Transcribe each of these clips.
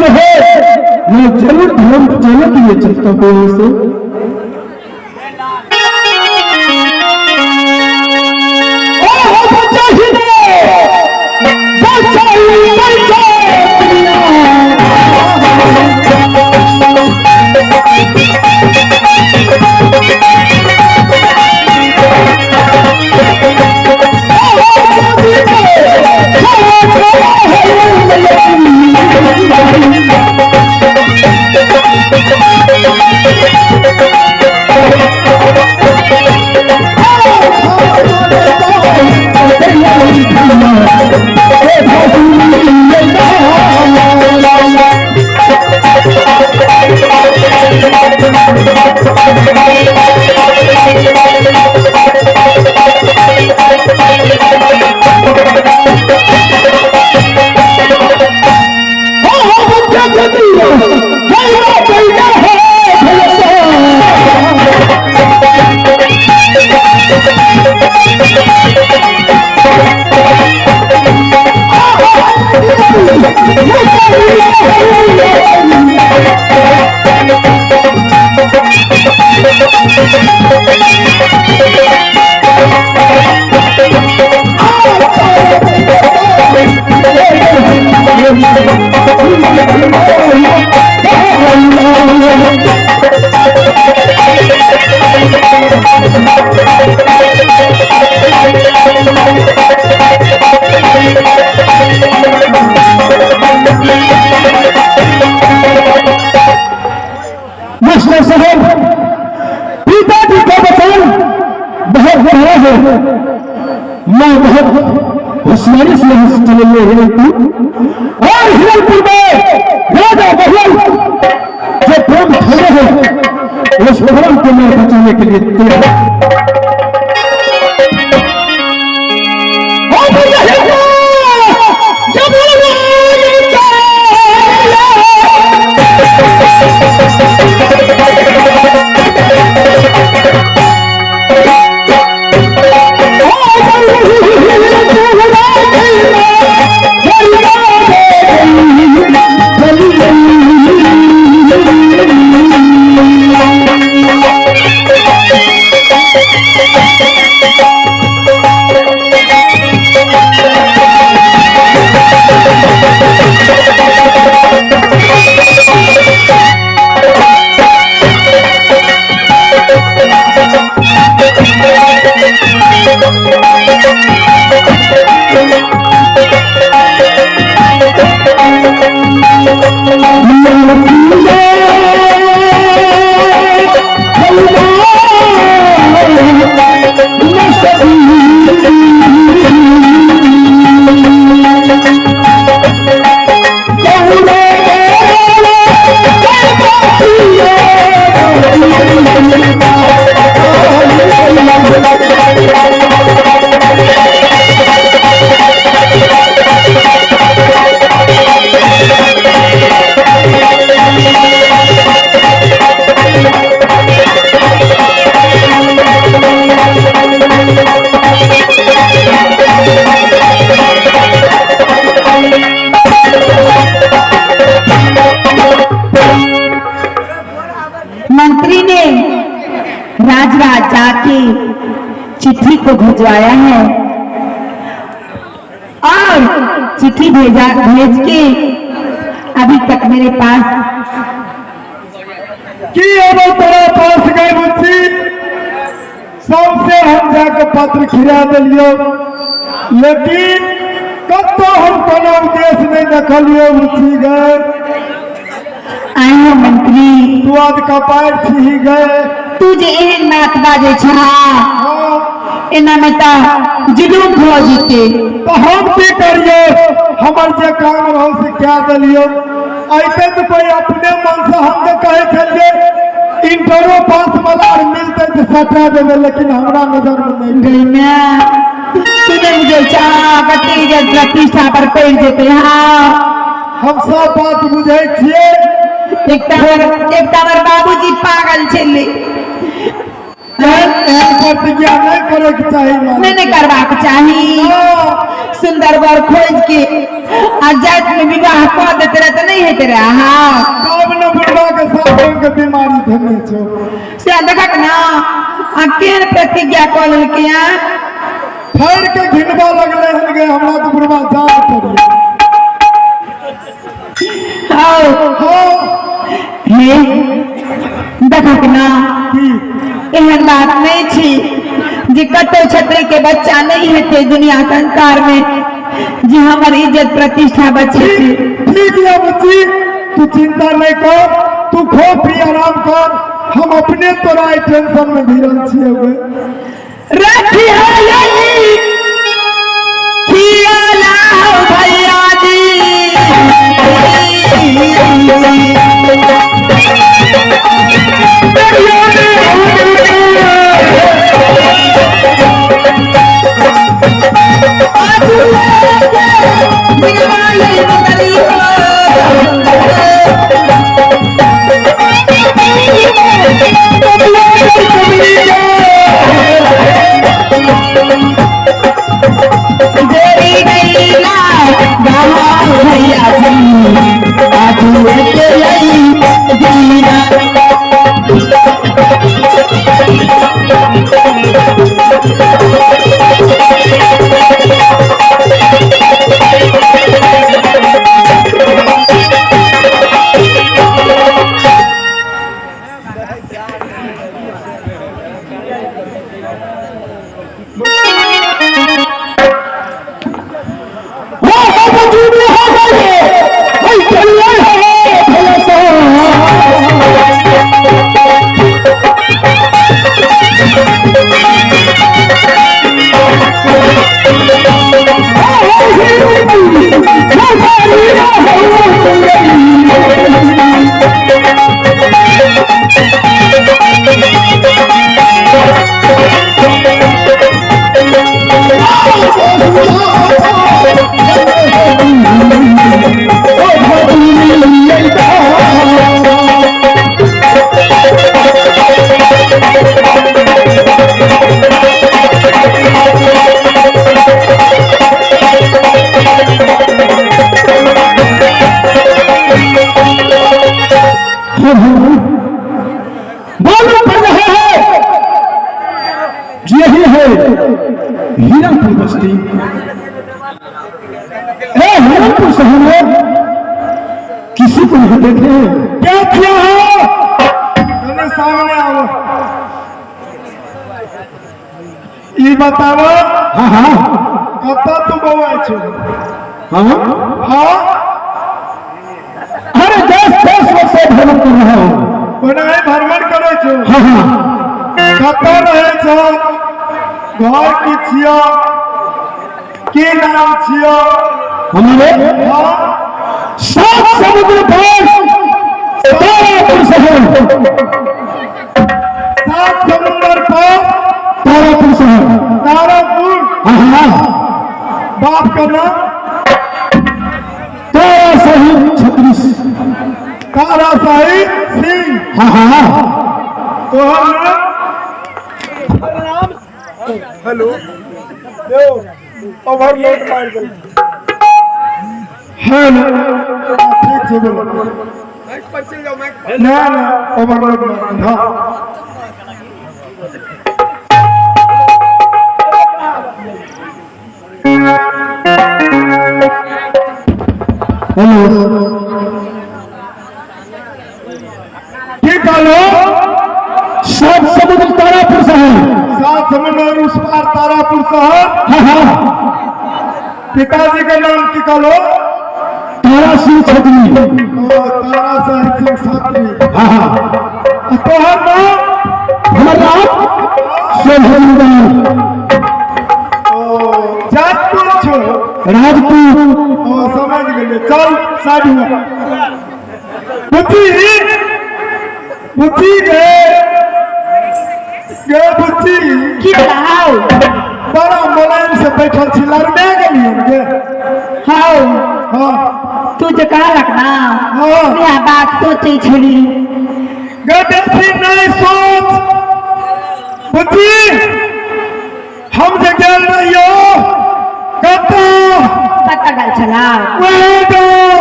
जो है मैं जरूर धर्म बचाने के लिए चलता हूँ यहाँ से। ओहो बच्चा ही दे, बच्चा ही, बच्चा मास्टर साहब, पिताजी का वचन बहुत बड़ा है। मैं बहुत होशियारी से यहाँ से चले गए हिरनपुर, और हिरनपुर में राजा बहल जो प्रेम ठहरे हैं उस प्रेम को मैं बचाने के लिए तैयार हूं। मंत्री ने राजराज जाके चिट्ठी को भिजवाया है और चिट्ठी भेज के अभी तक मेरे पास की अब तोरा पास गए बुच्ची, सबसे हम जाके पत्र खिला दिलियो, लेकिन कतो हम कोनो उद्देश्य नहीं देखलियो बुच्ची गए। आए हो मंत्री, तू आज कपार छी गए। तू जे एहन बात बाजे छा, हाँ। एना में त जुलूम भ जेते। तो हम की करिए, हमर जे काम रहो से क्या दिलियो। ऐसे तो कोई अपने मन से हम तो कहे छलिए इंटरो पास वाला और मिलते तो सटा देवे, लेकिन हमरा नजर में नहीं। गई मैं तू नहीं बुझै छा कते इज्जत प्रतिष्ठा पर पड़ि जेते। हाँ हम सब बात बुझै छियै। एकटा हमर बाबूजी पागल छलै। एहन प्रतिज्ञा नहीं करे के चाही। नहीं नहीं करबाक चाही। हाँ। सुंदर वर खोज के आ जात में विवाह कऽ देते रहे तऽ नहीं हेतै। हेतै रे अहाँ। तब ने बुढ़वा के सात रंग के बीमारी धेने छौ। से देखक ना आ केहन प्रतिज्ञा कऽ लेलकै हँ। फाड़ि के घिनबा लगलै हन गे, हमरा तऽ बुढ़वा जान पड़िए। हौ। हँ। हे देखक ना, की एहन बात नहीं छी जे कतौ छत्री के बच्चा नहीं हेतै दुनिया संसार में जे हमर इज्जत प्रतिष्ठा बचेतै। ठीक है बच्ची, तू चिंता नहीं कर, तू खो पी आराम कर, हम अपने तोरा एहि टेंशन में भिड़ल छियै गे। रखी है यही खियाला हो भैया जी। वो सब चूड़ी हो गए भाई, चलिए भैया साहब। मालूम पड़ रहा है यही है हीरापुर बस्ती। ए हीरापुर शहर में किसी को नहीं देखे। क्या किया है? तने सामने आओ, ई बताव। हाँ हाँ। कतऽ तू बौआइ छौ? हाँ। हाँ। अरे 10 10 वर्ष से भ्रमण कर रहा हूँ। ओनाहि भ्रमण करै छौ? हाँ हाँ। कतऽ रहै छौ, घर की छियौ, की नाम छियौ? हमारे हाँ। सात समुद्र पार तारापुर शहर। सात समुद्र पर तारापुर शहर। तारापुर। हाँ हाँ। बाप का नाम? तारा साहिब छत्तीस। तारा साहिब सिंह। हाँ हाँ। तोहर नाम? हेलो, ओवरलोड मार दे। हेलो, ठीक छै, बोलो ना ना, ओवरलोड मार। हाँ। हेलो। की कहलो? सात समुद्र तारापुर शहर। सात समुद्र उस पार तारापुर शहर। हाँ हाँ। पिताजी के नाम की कहलो? तारा सिंह छत्री। ओ, तारा साहिब सिंह छत्री। हाँ हाँ। आ तोहर नाम? हमारा नाम सोहनदार। ओ, जात कोन छौ? राजपूत। ओ, समझ गेलियै, चल साइड हुआ। बुच्ची, बुच्ची गे, गे बुच्ची। की भेला हौ? बड़ा मोलायम से बैठल छी, लड़मे गेलियै गे? हौ। हाँ। तू जे कहलक ना, हाँ। वएह बात सोचै छली। गे, बेसी नहीं सोच बुच्ची। हम जे गेल रहियो कतऽ? कतऽ गेल छला? वएह गाँव।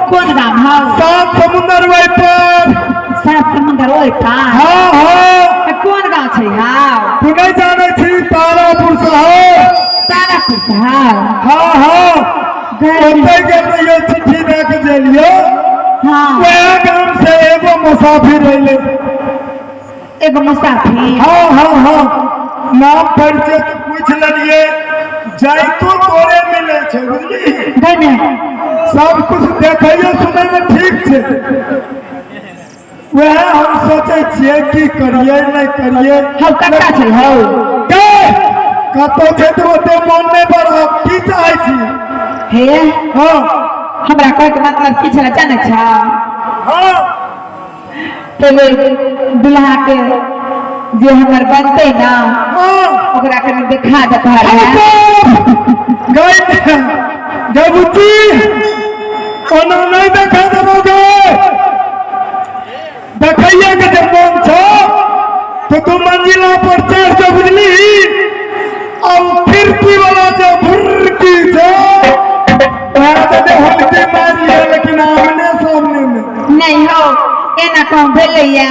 कोन गाम हौ? सात समुंदर ओहि पर। सात समुंदर ओहि पार? हाँ हाँ। तऽ कोन गाँव छै हौ? तू नहीं जाने छी तारापुर शहर। तारापुर शहर? हाँ हाँ, ओतै गेल रहियो, चिट्ठी दे के जेलियो। हाँ। वएह गाम से एगो मुसाफिर अइले। एगो मुसाफिर? हाँ हाँ हाँ, नाम परिचय तो पूछ लेलिए, जाइतो तोरे मिले छै, बुझली? गने। सब कुछ देखैयो सुनै में ठीक छै। वएह हम सोचै छियै की करियै नहि करियै। हौ, कत्ता छै हौ? के कतौ छै तऽ ओते मोन नहि बढ़ब। की चाहै छी? हे। हाँ। हमरा कहैके मतलब की छलै जानै छौ? हाँ। पहिले दुल्हा के जे हमर बनतै ना, हाँ, ओकरा कनि देखा देता। गई गई बुच्ची, ओना नहीं देखा देबो गे। देखैये के जे मोन छौ तो तू मंजिला पर चढ़ जो, बुझली? अब खिड़की वाला जो भुर्की छौ वएह दे हुलकी मारि लिहे, लेकिन आमने सामने में नहीं हो, एना कहूँ भेलैया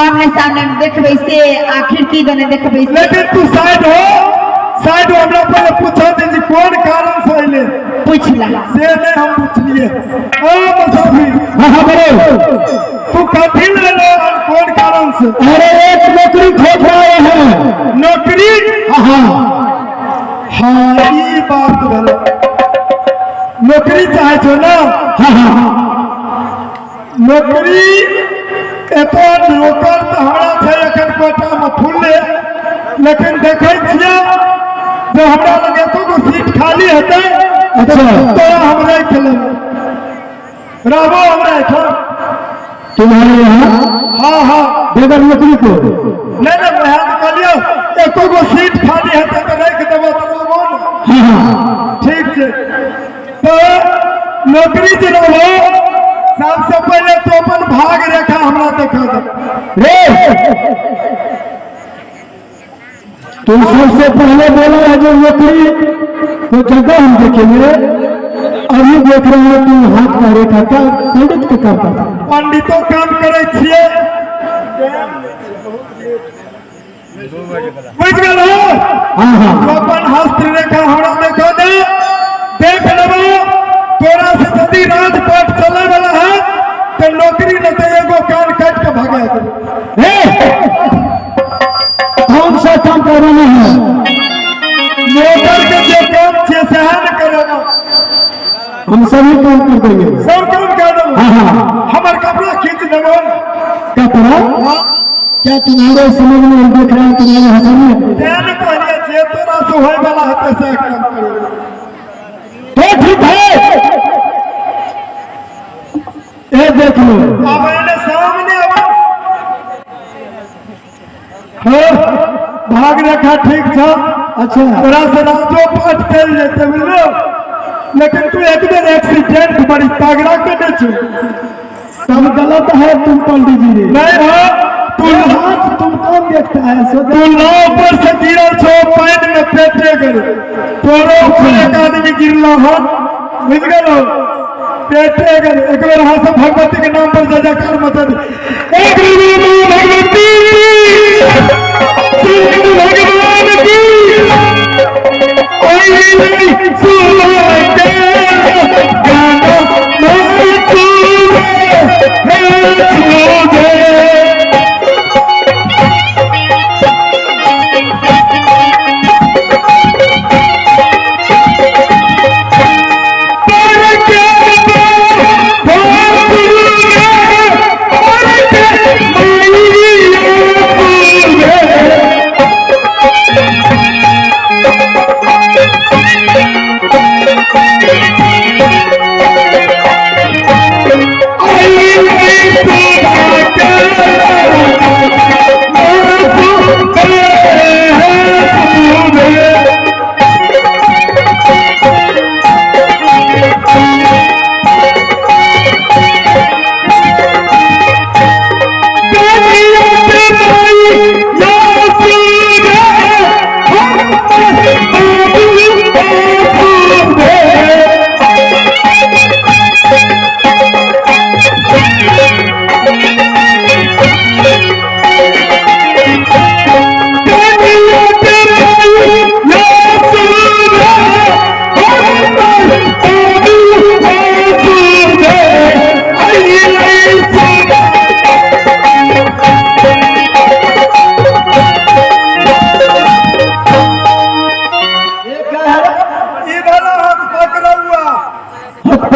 आमने सामने में देखबै से आ खिड़की दने देखबै से। लेकिन तू साइड हो, साइड हो, हमरा पहले पूछा दे जी कोन कारण से अइले। पूछला। से नहीं हम पूछलिए। ओ मुसाफिर। हाँ हाँ, बोलो। तू कथी लेलो और कोन कारण से? अरे, एक नौकरी खोज रहे हैं। नौकरी? हाँ हाँ। हाँ, ई बात भेल। नौकरी चाहे छो ना? हाँ हाँ। नौकरी एतो नौकर तऽ हमरा छै एखन कोटामे फुले, लेकिन देखै छियै जे हमरा लग एको गो सीट खाली हेतै। अच्छा। तोरा हम राखि लेबै, रहबो हमरा एहिठाम। तुम्हारे यहाँ? हाँ हाँ। बगैर नौकरी को? नहीं नहीं, वएह तऽ कहलियौ, एको गो सीट खाली हेतै तऽ राखि देबो तऽ रहबो ने? हाँ हाँ। ठीक छै, तऽ नौकरी जे रहबो, सबसे पहिले तो अपन भाग रेखा हमरा देखा दे। रे, तुम सबसे पहले बोला है जो नौकरी को जगह हम देखेंगे। अभी देख रहे हो तुम हाथ का रेखा। क्या पंडित के काम करता? पंडितो काम करै छियै, बुझि गेल हो? हाँ हाँ। तू अपन हस्त रेखा हमरा देखा दे, देख लेबो। तोरा से यदि राजपाट चले वाला है तो नौकरी, नहीं तो एगो कान काट के भगा देबो। ए, कौन सा काम करवाना है? नौकर के जे काम छै सएह ने करेबो। हम सभी काम कर देंगे। सब काम कर देबो? हाँ हाँ। हमर कपड़ा खींच देबो ने? कपड़ा क्या तुम्हारे समझ में हम देख रहे हैं तुम्हारे हंसी में। तें ने कहलियै, जे तोरा से होय वाला हेतै सएह काम करेबो। तो ठीक है, ये देख लो। आब एने सामने आब। हाँ, भाग रेखा ठीक छौ। अच्छा। तोरा से राजो पाट चलि जेतै, बुझलो? लेकिन तू एक बेर एक्सीडेंट बड़ी तगड़ा केने छौ। सब गलत है तुम पंडित जी ने। नहीं हो, तू हाथ तुम कौन देखता है सोचा। तू नाव पर से गिरल छौ पानि में, पेटे गेल तोरो ऊपर एक आदमी गिरलो हन, बुझ गेलो? पेटे गेल। एक बेर अहाँ सब भगवती के नाम पर जय जयकार मचा दी। एक भगवती, श्री भगवान की ओई सुनाते गाना मैं सुने हे सुने। पर के पर के मैया पूजे।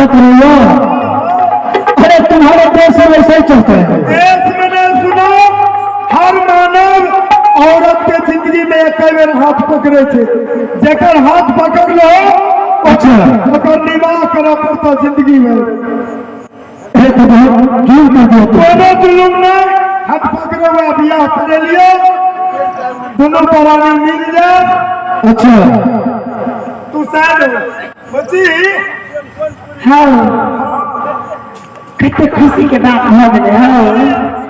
करेगा। अरे तुम्हारे देश में वैसे ही चलता है। देश में नहीं सुनो, हर मानव औरत के जिंदगी में एक बेर हाथ पकड़े छे, जेकर हाथ पकड़ लो ओकर निवाह करऽ पड़तो जिंदगी में। अरे तो बहुत जुल्म कर दिया तुमने। कोनो जुलुम नहीं, हाथ पकड़े हुआ बियाह करे लियो, दोनों प्राणी मिल जाए। तू शायद बच्ची। हाँ, कते खुशी के बात भऽ गेलै। हाँ।